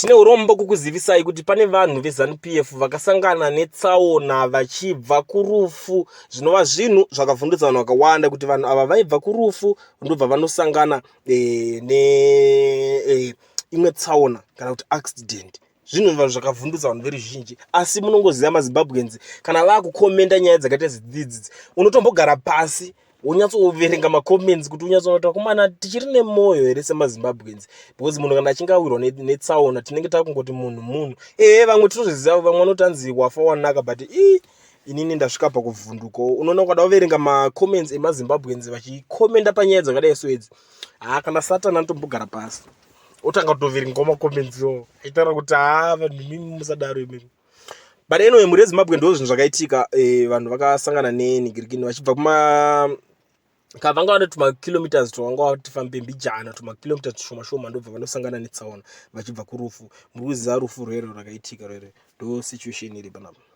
Tine urombo kukuzivisai kuti pane vanhu veZanu PF vakasangana netsaona vachibva kurufu zvinova zvinhu zvakavhundutsa vanhu vakawanda kuti vanhu ava vaibva kurufu ndobva vanosangana e, ne e, imwe tsaona kana kuti accident zvinhu vanhu zvakavhundutsa vanhu veruzhinji asi munongoziva mazimbabweans kana vakukomenda nyaya dzakaita sedzidzidzi unotombogara pasi wonyatsoverenga macomments kuti unyatsoona kuti vakomana tichiri nemwoyo here semazimbabweans because munhu kana achinge awirwa netsaona tinenge takungoti munhu munhu ehe vamwe tinozviziva vamwe vanoti anzi wafa wanaka but ii inini ndasvika pakuvhundukawo unoona ukada kuverenga macomments emazimbabweans vachikomenda panyaya dzakadai so idzi haa kana satani anotombogara pasi otanga kutoverengawo macomments iwawo achitaura kuti haa vanhu imimi musadaro imimi but anyway mhuri yezimbabwe ndo zvinhu zvakaitika eh, vanhu vakasangana nenigirikini vachibva kuma kavanga vane tumakilometers twavanga vatifambe mbijana tumakilometers tushoma shoma ndobva vanosangana netsaona vachibva kurufu muri kuziva rufu rwero rakaitika rwere ndo situation iri panapa.